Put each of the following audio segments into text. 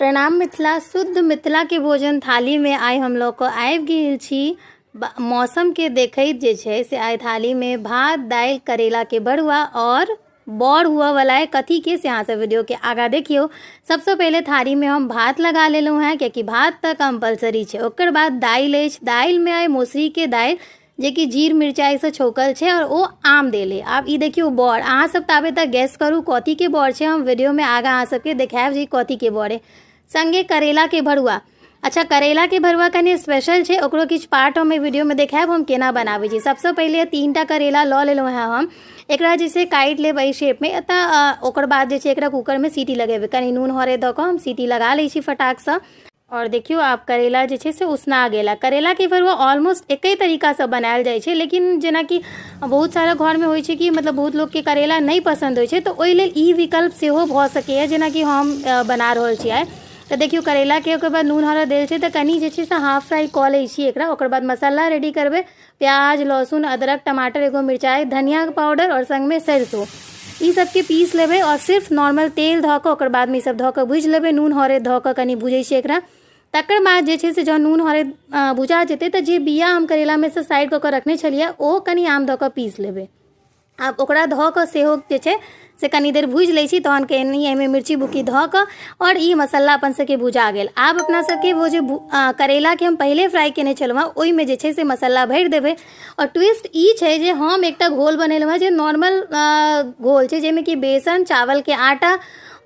प्रणाम मिथिला, शुद्ध मिथिला के भोजन थाली में आइ हम लऽ कऽ आबि गेल छी। मौसम के देखैत जे छै से आइ थाली में भात, दालि, करेला के भरुआ और बड़ हुआ वाला है कथी के, से अहाँ सब वीडियो के आगा देखियौ। सबसे पहले थाली में हम भात लगा लेलहुँ हैं, कियाकि भात तऽ कंपलसरी छै। ओकर बाद दालि अछि, दालि में आइ मौसरी के दालि जेकि जीर मिरचाइसँ छौंकल छै और ओ आम देल है। आब ई देखियौ बड़, अहाँ सब ताबे तक गैस करू कथी के बड़ छै, हम वीडियो में आगा अहाँ सबके देखायब जे कथी के बड़ है। संगे करेला के भरुआ, अच्छा करेला के भरुआ कनि स्पेशल छै, ओकरो किछु पार्ट हम एहि वीडियो में देखायब हम केना बनाबै छी। सबसँ पहिले 3टा करेला लऽ लेलहुँ हेँ हम, एकरा जे छै काटि लेब एहि शेप में, तऽ ओकर बाद जे छै एकरा कूकर में सीटी लगेबै, कनि नून हरदि दऽ कऽ हम सीटी लगा लै छी फटाकसँ। और देखियौ आब करेला जे छै से उसना गेल। करेला के भरुआ ऑलमोस्ट एके तरीकासँ बनायल जाइ छै, लेकिन जेनाकि बहुत सारा घरमे होइ छै कि मतलब बहुत लोकके करेला नहि पसन्द होइ छै, तऽ ओहि लेल ई विकल्प सेहो भऽ सकैए जेनाकि हम बना रहल छी आइ। तऽ देखियौ करेलाके ओकर बाद नून हरदि देल छै, तऽ कनि जे छै से हाफ फ्राई कऽ लै छी एकरा। ओकर बाद मसाला रेडी करबै, प्याज, लहसुन, अदरक, टमाटर, एगो मिरचाइ, धनियाके पाउडर आओर सङ्गमे सरिसो, ई सबके पीस लेबै आओर सिर्फ नॉर्मल तेल धऽ कऽ ओकर बादमे ई सब धऽ कऽ भुजि लेबै। नून हरदि धऽ कऽ कनि भुजै छियै एकरा। तकर बाद जे छै से जहन नून हरदि भुजा जेतै तऽ जे बिआ हम करेलामे सँ साइड कऽ कऽ रखने छलियै ओ कनि आम धऽ कऽ पीस लेबै। आब ओकरा धऽ कऽ सेहो जे छै से कनि देर भुजि लै छी, तहन कनि एहिमे मिर्ची बुक्की धऽ कऽ आओर ई मसाला अपन सबके भुजा गेल। आब अपना सबके ओ जे करेलाके हम पहिले फ्राइ केने छलहुँ हँ ओहिमे जे छै से मसाला भरि देबै। आओर ट्विस्ट ई छै जे हम एकटा घोल बनेलहुँ हँ जे नॉर्मल घोल छै, जाहिमे कि बेसन, चावलके आटा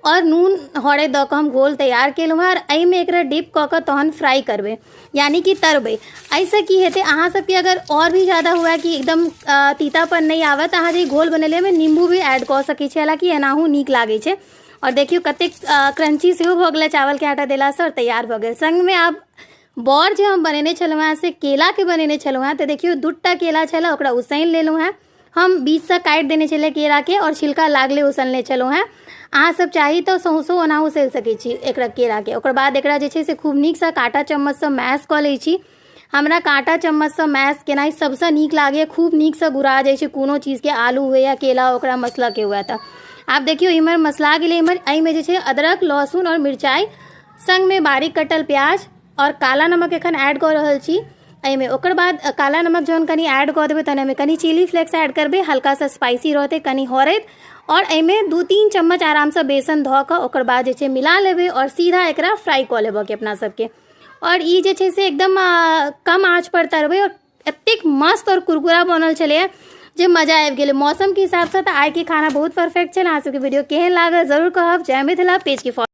आओर नून हरदि दऽ कऽ हम घोल तैयार केलहुँ हँ आओर एहिमे एकरा डिप कऽ कऽ तहन फ्राइ करबै, यानी कि तरबै। एहिसँ की हेतै, अहाँ सबके अगर आओर भी ज्यादा हुए कि एकदम तीतापन नहि आबय तऽ अहाँ जे घोल बनेलियै ओहिमे नीम्बू भी ऐड कऽ सकै छियै, हालाँकि एनाहु नीक लागै छै। आओर देखियौ कतेक क्रंची सेहो भऽ गेलै चावलके आटा देलासँ आओर तैयार भऽ गेल। सङ्गमे आब बड़ जे हम बनेने छलहुँ हेँ से केलाके बनेने छलहुँ हेँ, तऽ देखियौ 2टा केला छलए ओकरा उसनि लेलहुँ हेँ हम, बीचसँ काटि देने छलियै केराके आओर छिलका लागले उसनने छलहुँ हेँ। अहाँ सब चाही तऽ सौँसो ओनाहु उसनि सकै छी एकरा केराके। ओकर बाद एकरा जे छै से खूब नीकसँ काँटा चम्मचसँ मैश कऽ लै छी। हमरा काँटा चम्मचसँ मैश केनाइ सबसँ नीक लागैए, खूब नीकसँ गुरा जाइ छै कोनो चीजके, आलू हुए या केला ओकरा मसलऽके हुए। तऽ आब देखियौ इम्हर मसला गेलै, इम्हर एहिमे जे छै अदरक, लहसुन आओर मिरचाइ सङ्गमे बारीक कटल प्याज आओर काला नमक एखन ऐड कऽ रहल छी एहिमे। ओकर बाद काला नमक जहन कनि ऐड कऽ देबै तहन एहिमे कनि चिली फ्लेक्स ऐड करबै, हल्का सा स्पाइसी रहतै, कनि हरदि आओर एहिमे 2-3 चम्मच आरामसँ बेसन धऽ कऽ ओकर बाद जे छै मिला लेबै आओर सीधा एकरा फ्राइ कऽ लेबऽके अपना सबके। आओर ई जे छै से एकदम कम आँचपर तरबै आओर एतेक मस्त आओर कुरकुरा बनल छलैए जे मजा आबि गेलै। मौसमके हिसाबसँ तऽ आइके खाना बहुत परफेक्ट छल। अहाँ सबके वीडियो केहन लागल जरूर कहब। जय मिथिला। पेजके फॉलो